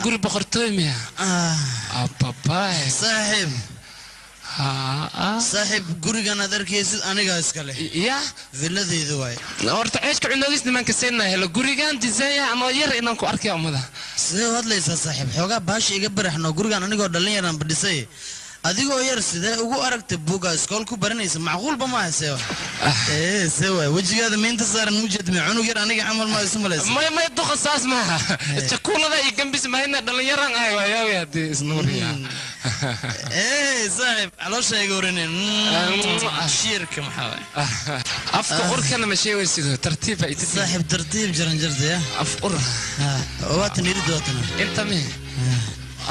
Guri boqortooy miya? Ababaay. Saaxiib, saaxiib, gurigan aad arkaysid anigaa iska leh. Ya. Villadeyda waay. Horta ceeshka cunoogis nimanka seenna helo gurigan design anoo yar inaan ku arkay ummada. Sidee u hadlaysaa, saaxiib? Xoogaa baasha iga baraxno. Gurigan anigoo dhallin yaraan badhisay. Adigoo yar sidee ugu aragtay buugga iskool ku baranaysa? Macquulba maaha. See ee see waay, wejigaada miinta saaran mujeedme cunug yar aniga camal ma isu malaysa? Maya, maya, duqa, saas maaha. Jakuulada iyo gambis mahayna, dhallinyaran ahay. Waayaawi haddii isnuuriya. Ee saaxiib, caloosha iga waraneen. Shiirka maxaa waay? Afka urkana ma sheegaysido, tartiib ba. Saaxiib, tartiib, jaranjarta ya. Af ur. Waatan irid, waatan. Inta mi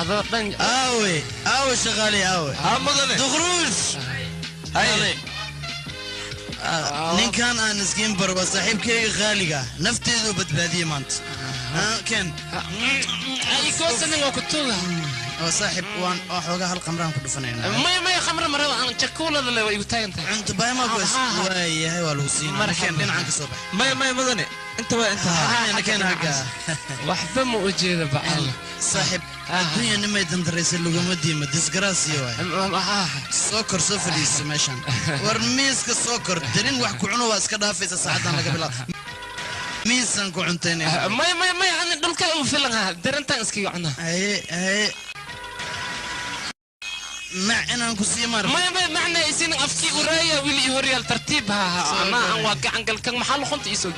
adoo dhan. Aawe, aawe shaqaale, aawe? Mudane. Duqruush. Ninkan aan iskiin bar waa saaxiibkayga qaaliga, nafteedu badbaadiye maanta. Ken. Ikoosanin waa kutuga. Oo saaxiib, waan waa xoogaa hal qamraan ku dhufanaynaa. Maya, maya, khamra maraba aan, jakuulada le waa igu taagan tahay. Cunto baaymaa ku waayahay, waa lagu siinaa. Ken, dhinacan ka soo bax. Maya, maya, mudane, inta waa inta. Ken, hagga. Waxba ma u jeeda bacal. Saaxiib, adduunya nimay dandaraysa laguma diimo, disgaraasiyo waay. Soo kor, soo fadhiiso meeshan. War miiska soo kor, darin wax ku cuno waa iska dhaafaysa. Saacadan laga bilaabo miisaan ku cuntaynaya. Maya, maya, maya, ani dhulka u filan ha, darintaan iskaga cunaa. Haye, haye, mac inaan ku sii mar. Maya, maya, macna isin afkii uraaya wili horyaal. Tartiib ha ha, anaa aan waa gacan galkan maxaa luqunta iisoo.